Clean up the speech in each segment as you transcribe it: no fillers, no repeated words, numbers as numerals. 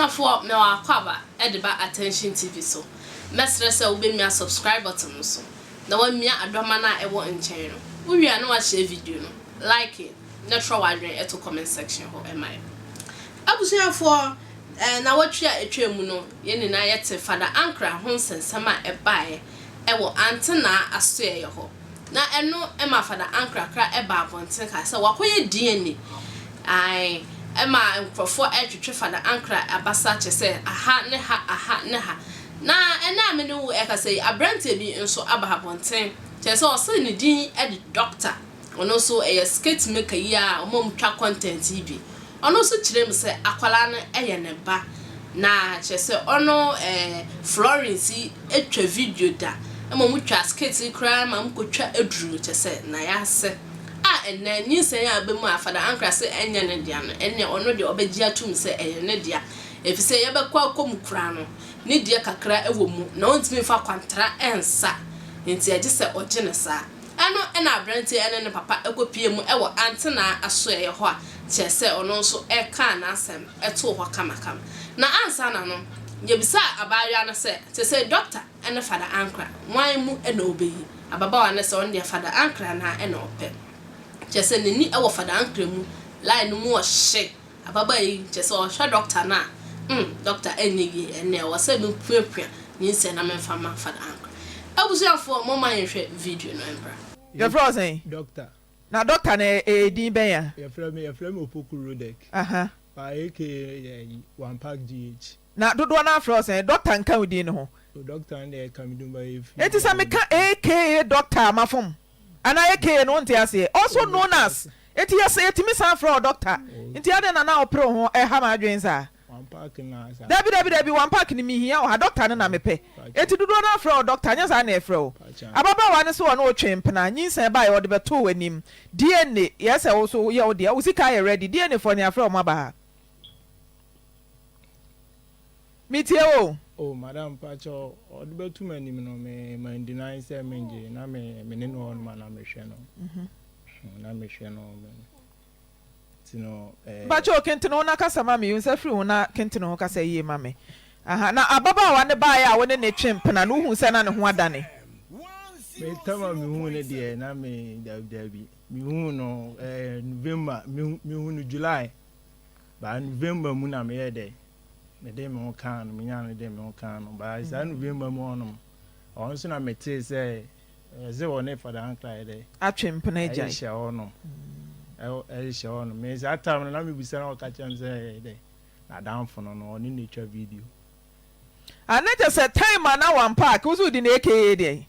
Abusuafoɔ mewɔ akwaaba de ba Attention TV so. Mɛsrɛ sɛ wobɛmia subscribe button no so na wamia adɔma no a ɛwɔ nkyɛn no. Wowie a na wahyɛ video no, like na twerɛ w'adwene to comment section hɔ ma yɛn. Abusuafoɔ, nnawɔtwe a ɛtwaa mu no yɛn nyinaa yɛte Fada Ankrah ho nsɛnsɛm a ɛbaeɛ wɔ Antenaa asoɛeɛ hɔ. Na ɛno maa Fada Ankrah baa abɔnten kaa sɛ wakɔyɛ DNA. Ae, ɛmaa nkurɔfoɔ retwetwe Fada Ankrah abasa kyerɛ sɛ aha ne ha, aha ne ha. Na ɛnnɛ a me ne wo rekasa yi, aberanteɛ bi nso aba abɔnten, kyerɛ sɛ ɔse ne din de Doctor. Ɔno nso ɛyɛ skit maker yi a wɔn a wɔtwa content yi bi. Ɔno nso kyerɛɛ mu sɛ akwadaa no yɛ ne ba, na kyerɛ sɛ ɔno eh, Florence yi atwa video da ma wɔtwa skit yi koraa ma wɔkɔtwa aduru, kyerɛ sɛ n'ayase a ɛnnɛ nyinsɛn a aba mu a Fada Ankrah se ɛnyɛ ne dea no, ɛnneɛ ɔno deɛ ɔbɛgye atum sɛ ɛyɛ ne dea, efisɛ yɛbɛkɔ akɔ mu koraa no, ne deɛ kakra wɔ mu, na ɔntumi mfa kwantra nsa, nti ɛgye sɛ ɔgye no saa. Ɛno na aberanteɛ ne ne papa kɔpuee mu wɔ Antenaa asoɛeɛ hɔ a kyerɛ sɛ ɔno nso kaa n'asɛm too hɔ kamakama. Na ansa na no, yɛbisaa abaayewa no sɛ, seesei dɔkta ne Fada Ankrah, hwan mu na ɔbɛyi? Ababaawa no sɛ ɔno deɛ Fada Ankrah no ara na ɔpɛ. Kyerɛ sɛ n'ani wɔ Fada Ankrah mu, line no mu ɔhye. Ababaa yi, kyerɛ sɛ ɔhwɛ dɔkta no a, mm, dɔkta ɛnyɛ yie, ɛnnɛ ɛwɔ sɛ mepuapua nyinsɛn na memfa ma Fada Ankrah. Abusuafoɔ, momma yɛnhwɛ video no mbra. Yɛfrɛ wo sɛn? Doctor. Na doctor no ɛyɛ din bɛn a? Yɛfrɛ me yɛfrɛ me Opoku Rodec. Aha. But aka yɛ ayi One Pack GH. Na dodoɔ no ara frɛ wo sɛn? Doctor nka wo din no ho. Oh doctor no deɛ ɛka me din but ɛfiri. Enti sɛ meka aka doctor a mafom? Anaa aka no wonte aseɛ? Also known as Enti yɛsɛ yɛtumi san frɛ wo doctor nti adɛn na na wopere wo ho ɛha m'adwene saa? Dabi dabi dabi one pack no menhia wɔ ha doctor no na mepɛ Enti dodoɔ no ara frɛ wo doctor nyɛ saa na yɛfrɛ wo? Ababaawa no se ɔne wo twee mpena nyinsɛn baeɛ ɔde bɛtoo w'anim DNA yɛ sɛ wo nso yɛ wo deɛ wo sika ayɛ ready DNA foɔ no yɛafrɛ wɔn aba ha. Metie wo o. Oh madam mpakyɛw ɔde bɛto m'anim no me man deny sɛ mengye na me me ne no wɔ hɔ nom a na mehwɛ no na mehwɛ no me nti no eh. Mpakyɛw kentene ho na kasa ma me yi wo nsa firi ho na kentene ho kasa yie ma me aha na ababaawa no baeɛ a wo ne no twe mpena no wohuu sɛ na ne ho adane? Me tam a mehuu no deɛ na me dabi dabi mehuu no eh November mehu no July By November mu na meyɛɛ dɛ mede me ho kaa no, menyaa no de me ho kaa no. By saa November mu hɔnom, ɔno nso na metee sɛ ɛsɛ wɔne Fada Ankra yɛ dɛ Atwe mpena agyae. ɛhyehyɛ hɔnom. Ɛhyehyɛ hɔnom. Me saa time no na mebisa na ɔka kyerɛ me sɛ ɛyɛ dɛ n'adamfo no no ɔne no atwa video. Ah na kyerɛ sɛ time a na wampaake wo so wodi no aka deɛn?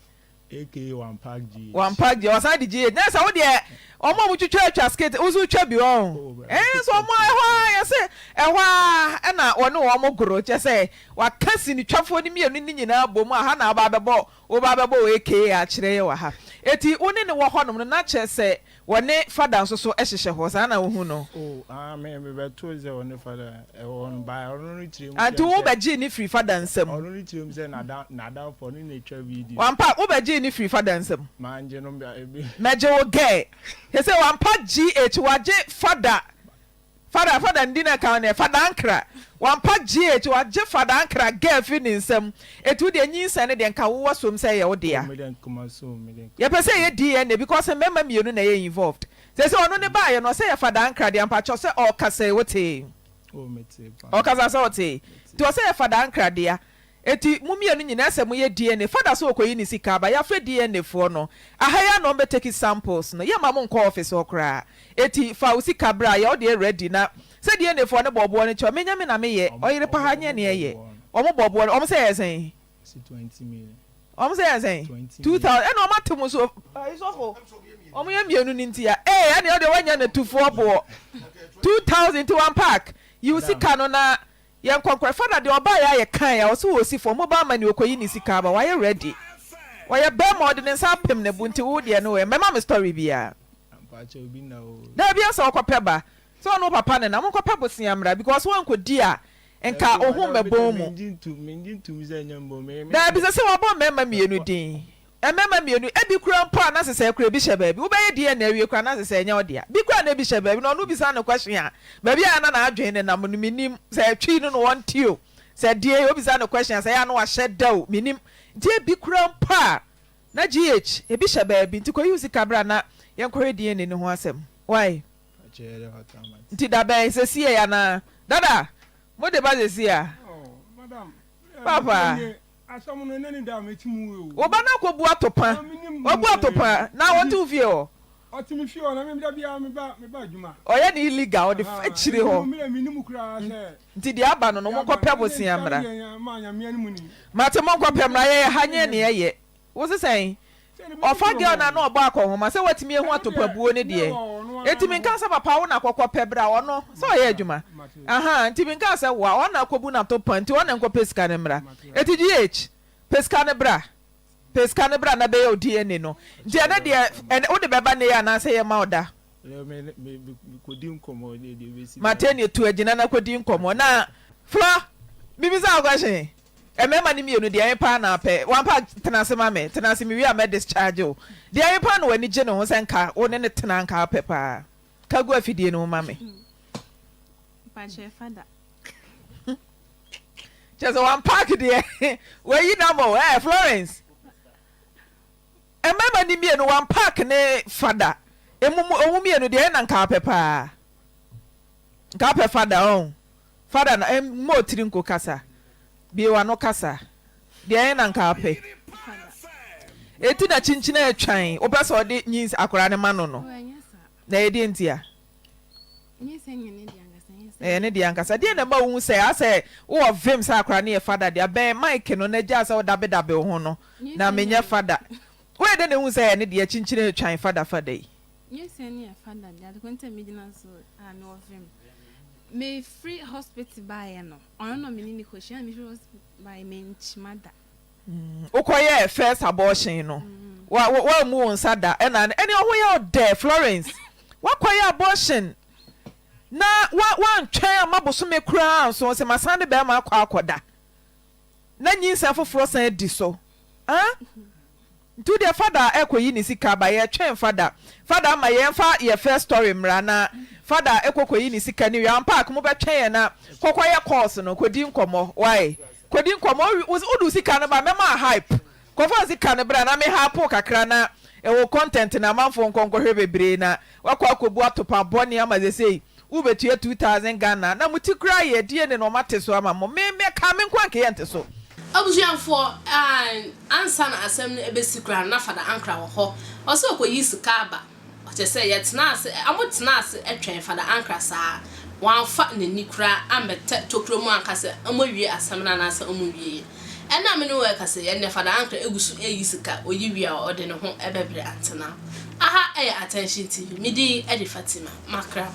Aka Wampak GH. Wampak GH ɔsan de GH na sɛ wo deɛ wɔn a wɔtwitwa atwa skit wo nso twa bi wɔn ɛn nso wɔn ɛhɔ ara yɛsɛ ɛhɔ ara ɛna wɔne wɔn goro kyɛ sɛ waka sinitwafoɔ no mmienu ne nyinaa bɔ mu a ha na aba abɛbɔ wo ba abɛbɔ wɔ aka akyerɛ yɛ wɔ ha eti wo ne ne wɔ hɔnom no na kyerɛ sɛ Wɔne fada nso so hyehyɛ hɔ, saa na wohu no? Oh, ah, me, me bɛtoo sɛ ɔne fada ɛwɔ hɔ no, but ɔno no kyerɛ mu Ah, nti kyerɛ me wo sɛ, bɛgyee no firii fada nsam? ɔno no kyerɛ mu sɛ n'ada, n'adamfo, ɔne no atwa video. Wampa, wo bɛgyee no firii fada nsam? Mangye no, me, Mɛgye wo gɛɛ. Sesei wampa GH, wagye fada. Fada fada ndi na kan neɛ fada ankra wampa GH wagye fada ankra girl firi ne nsam eti wo deɛ nyinsɛn no deɛ nka wo wasom sɛ ɛyɛ wo dea yɛpɛ sɛ ɛyɛ DNA because mmarima mmienu na ɛyɛ involved sɛsɛ ɔno ne baayɛ no ɔsɛ yɛ fada ankra deɛ mpakyɛw sɛ ɔɔkasa yi wotee ɔɔkasa sɛ wotee nti ɔsɛ yɛ fada ankra dea Enti mo mmienu nyinaa sɛ moyɛ DNA, father sɛ ɔkɔyi ne sika aba, yɛafrɛ DNA foɔ no, aha yi ara na wɔbɛ take samples no, yɛmma mo nkɔ office hɔ koraa, enti fa wo sika bra, yɛ wo deɛ ready na sɛ DNA foɔ no bɔ boɔ no kyɛw, menyɛ me na meyɛ, ɔyere pa ha nyɛ nea ɛyɛ, wɔn bɔ boɔ no, wɔn sɛ ɛyɛ sɛn? Wɔn sɛ ɛyɛ sɛn? 2000, ɛna wɔn ate mo so, ayi sɔfo, wɔn yɛ mmienu no nti a, ee ɛnea ɔdeɛ wanya no tufoɔ boɔ, 2000 nti one pack, yi wo sika no na Yɛn kɔnkɔɛ father deɛ ɔbaeɛ a yɛ kaeɛ a ɔse ɔsi fam mobile money ɔkɔyi ne sika aba wayɛ ready ɔyɛ bɛɛma ɔde ne nsa apem ne bo nti wo deɛ no ɛ mɛma me story biaa daabi asɛ ɔkɔ pɛ ba sɛ ɔne wo papa ne na monkɔ pɛ bosea mmra because wankɔ di a nka oho mmɛbɔn mu daabi sɛ sɛ wabɔ mmarima mmienu din. Mmarima mmienu, ebi koraa mpo a na sesɛɛ koraa ebi hyɛ baabi. Wobɛyɛ DNA awie koraa na sesɛɛ ɛnyɛ wo dea. Bi koraa na ebi hyɛ baabi na ɔno wobisa no question a, baabi a na n'adwene nenam no mennim. Sɛ Twi no na ɔnte o, sɛ deɛn, wobisa no question a sɛ ɛyɛ a na wahyɛ da o, mennim. Nti ebi koraa mpo a na GH, ebi hyɛ baabi. Nti kɔyi wo sika bra na yɛnkɔhwɛ DNA no ho asɛm. Wai? Nti da bɛn? Sesiei anaa? Dada, mode ba sesiei a? Papa. Wo ba no akɔbu atopa. Wabu atopa na ɔte wo fie hɔ. Ɔyɛ no illegal, ɔde fa akyire hɔ. Nti deɛ aba no no, monkɔpɛ bosea mmra. Mate monkɔpɛ mmra, yɛyɛ ha nyɛ nea ɛyɛ. Wo se sɛn? Ɔfa girl no a na ɔbɔ akɔnhoma sɛ watumi ahu atopabuo no deɛ. Enti menkaa sɛ papa wo na kɔkɔ pɛ bra ɔno sɛ ɔyɛ adwuma ahaa nti menkaa sɛ woa ɔno na akɔbu n'atopa nti ɔno na nkɔpɛ sika no mmra. Enti GH pɛ sika no bra pɛ sika no bra na bɛyɛ wo DNA no nti ɛno deɛ ɛnɛ wode bɛba nnɛ yi anaasɛ yɛma wo da? Matania tu agyina na kɔdi nkɔmmɔ na Flo mebisa wo question. Mmarima no mmienu, deɛ ɛhe paa na wopɛ? Wampa, tena ase ma me, tena ase, mewie a mɛ discharge wo. Deɛ ɛhe paa na w'ani gye ne ho sɛ nka wo ne no tena nka wopɛ paa? Ka gu afidie no mu ma me. Mpakyɛ fada. Kyerɛ sɛ wampark deɛ, wayi nam o, eh Florence. Mmarima no mmienu, wampark ne fada, emu mu, ɔmo mmienu deɛ ɛhe na nka wopɛ paa? Nka wopɛ fada ɔn? Father na mmɔ otiri nko kasa. Bue w'ano kasa. Deɛn na nka wopɛ? Eti na kyinkyin atwan wopɛ sɛ ɔde nyins akwadaa no ma no no? Na ɛyɛ deɛ ntia? Ɛyɛ ne deɛ ankasa. Deɛn na ɛma wohu sɛ asɛ wowɔ vim sɛ akwadaa no yɛ father deɛ? Bɛn mic no na gyaa sɛ wodabedabe wo ho no na menyɛ father. Woyɛ dɛn na ehu sɛ ɛyɛ ne deɛ kyinkyin atwan father father yi? Nyinsɛn no yɛ fada deɛ ade ko nti a megyina so a mewɔ vim. Mefiri hospital baeɛ no, ɔno na me ne no kɔhyia na mefiri hospital baeɛ mankyima da. Wokɔyɛɛ first abortion no, wa wa wammu wo nsa da ɛna ɛne ɔho yɛ wo dɛ Florence. Wakɔyɛ abortion na wa wantwɛn amma bosome koraa anso ɔse masan ne bɛrima akɔ akɔda na nyinsɛn foforɔ san adi so ah. Nti wodeɛ fada ɛkɔyi ne sika aba yɛtwɛn fada fada ama yɛn fa yɛ first story mmra na fada ɛkɔ kɔyi ne sika ne wie ampa ak mobɛtwɛn yɛn na kɔkɔ yɛ calls no kɔdi nkɔmmɔ wai kɔdi nkɔmmɔ wode wo sika no ba mɛma hype kɔfa wo sika no bra na me hype wo kakra na ɛwɔ content no amanfoɔ nkɔ nkɔhwɛ bebree na wakɔ akɔbu atopa bɔne ama sesei Wobetua 2000 Ghana na mo ti koraa yɛ DNA na wɔate so ama mo. Me me ɛkaa me nko a anka yɛnte so. Abusuafoɔ aah ansa na asɛm no ɛbɛsi koraa no na Fada Ankrah wɔ hɔ. Ɔsɛ ɔkɔyi sika aba. Kyerɛ sɛ yɛtenaa ase, ɔmo tenaa ase twɛn Fada Ankrah saa. Wamfa n'ani koraa ammɛtɛ tokuro mu anka sɛ ɔmo awie asɛm no anaasɛ ɔmo nwieɛ. Ɛnnɛ a me ne wo ɛkasa yi, ɛnnɛ Fada Ankrah ɛgu so ɛreyi sika, ɔyi wie a ɔde ne ho ɛbɛbrɛ Antenal. Aha ɛyɛ Attention TV, me din ɛde Fatima. Makram.